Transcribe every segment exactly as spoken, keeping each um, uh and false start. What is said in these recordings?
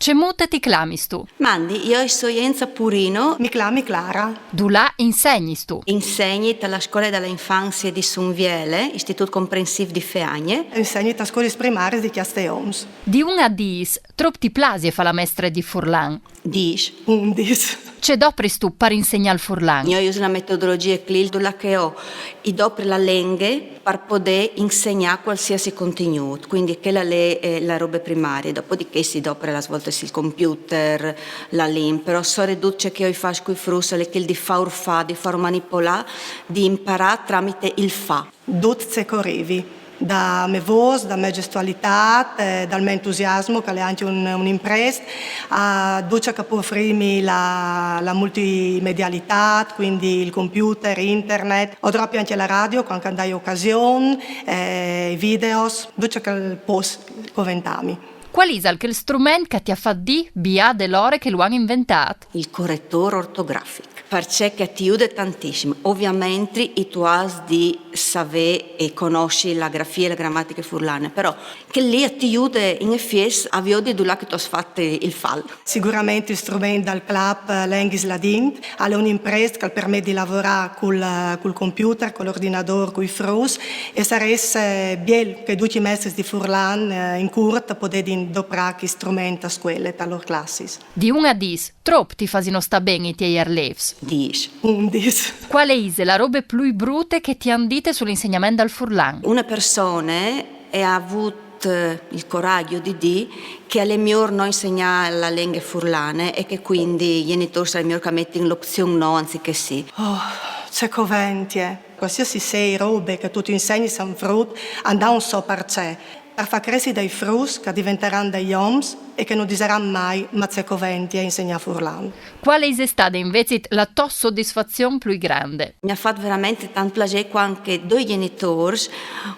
Cemût ti clamistu? Mandi, jo i soi Enza Purino. Mi clami Clara. Dulà insegnistu? Insegni ta la scuela da la infanzia di Sunviele, Istitut Comprensiv di Feagne. Insegni ta scuolis primaris di Cjasteoms. Di un a dîs, trop ti plasie fâ la mestre di furlan? Dîs. Undis. Ce dopristu par insegnâ il furlan? Jo i usi la metodologie CLIL, dulà che jo i dopri la lenghe par podê insegnâ cualsiasi contignût, cuindi chê la è la robe primarie, dopodiché si dopre las voltis il computer, la limp, però soredut ce che jo i fâs cui fruts al è chel di fâur fâ, di fâur manipolâ, di imparâ tramite il fâ. Dut ce che o rivi, da mê vôs, da mê gestualitât, eh, dal me entusiasmo, che al è ancje un, un imprest, a dut ce che al pò ofrîmi la, la multimedialitât, cuindi il computer, internet, o dropii ancje la radio, cuant che a 'nd ai ocasion, eh, i videos, dut ce che al pues coventâmi. Cuâl isal chel strument che ti à fat dî biâ de lore che lu àn inventât? Il coretôr ortografic, parcè che ti jude tantissim. Ovviamentri tu âs di savê e cognossi la grafie e la gramatiche furlane, però chel li ti jude in efiets a viodi dulà che tu âs fat il fal. Siguramentri il strument dal clap Lenghis là dint al è un imprest che al permet di lavorâ cul, cul computer, cul ordinadôr, cui fruts, e al sarès, eh, biel che ducj i mestris di furlan, eh, in curt a podedin doprâ chest strument a scuele, ta lôr classis. Di un a dîs, trop ti fasino stâ ben i tiei arlêfs? Dîs. Undis. Cuale ise la robe plui brute che ti àn dite sul insegnament dal furlan? Une persone e à vût il coragjo di dî che al è miôr no insegnâ la lenghe furlane e che cuindi i gjenitôrs al è miôr che a metin l'opzion no anziché sì. Oh, ce coventie! Cualsiasi sei robe che tu tu insegnis a un frut, a 'nd à un so parcè. Par fâ cressi dai fruts che a diventaran dai oms e che no disaran mai: ma ce coventie insegnâ furlan. Cuale ise stade invezit la tô sodisfazion plui grande? Mi à fat verementri tant plasê cuant che doi gjenitôrs,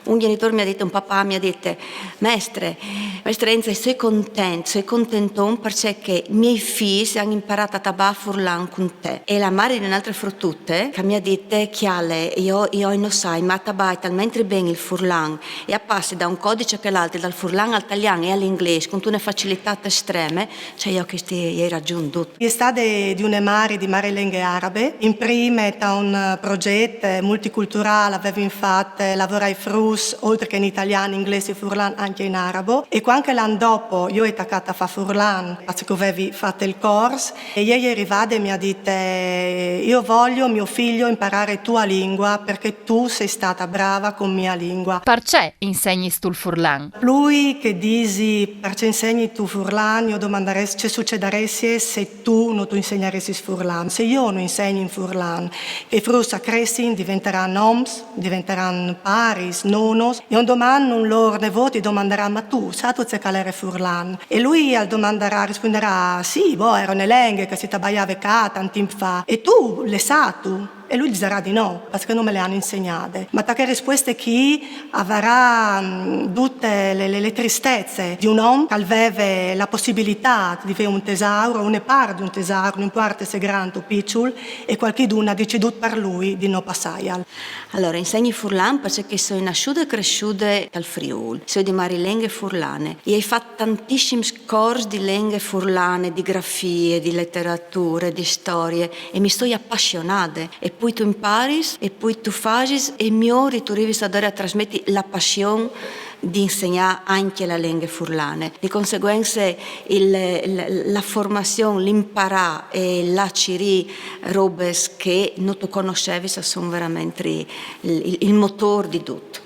un gjenitôr mi à dit, un papà mi à dit: mestre, mestre Enza, soi content, soi contenton parcè che i miei fîs a àn imparât a tabâ furlan cun te. E la mari di une altre frutute che mi à dit: cjale, jo, jo no sai, ma a tabai talmentri ben il furlan e a passi da un codice a chel altri, dal furlan al talian e al inglês cuntune facilitât estreme, cioè jo chest i ai ragjun dut. E je stade di une mari di Mari Lenghe Arabe, in prime ta un progjet multiculturâl a vevin fat lavorâ i fruts, oltri che in talian, inglês e furlan, ancje in arabo. E cuant che l'an dopo jo o ai tacât a fâ furlan, parcè che o vevi fat il cors, e jê e je rivade e mi à dit: io voglio, mio figlio, imparare tua lingua, perché tu sei stata brava con mia lingua. Parcè insegnistu il furlan? Plui che dîsi parcè insegnistu furlan, jo o domandarès ce sucedaressie se tu no tu insegnaressis furlan, se jo no insegni in furlan, che i fruts a cressin, diventaran oms, diventaran paris, nonos, e un doman un lôr nevôt i domandarà: ma tu sâstu ce che al jere furlan? E lui al domandarà, al rispondarà: sì, boh, e jere une lenghe che si tabaiave ca tant timp fa. E tu le sâstu? E lui disarà di no, parcè che no me le àn insegnade. Ma ta chê rispueste chi a varà, mm, dute le, le, le tristece di un om che al veve la pussibilitât di vê un tesauro, une part di un tesauro, no impuarte se grant o piçul, e cualchidun al à decidût par lui di no passâial. Alore, insegni furlan parcè che soi nassude e cressude tal Friûl, soi di mari lenghe furlane. I ai fat tantissims cors di lenghe furlane, di grafie, di leterature, di storie, e mi soi apassionade. E plui tu imparis, e plui tu fasis, e miôr tu rivis adore a trasmeti la passion di insegnâ ancje la lenghe furlane. Di conseguence il, la, la formazion, l'imparâ e la cirî robis che no tu cognossevis a son verementri il, il, il motôr di dut.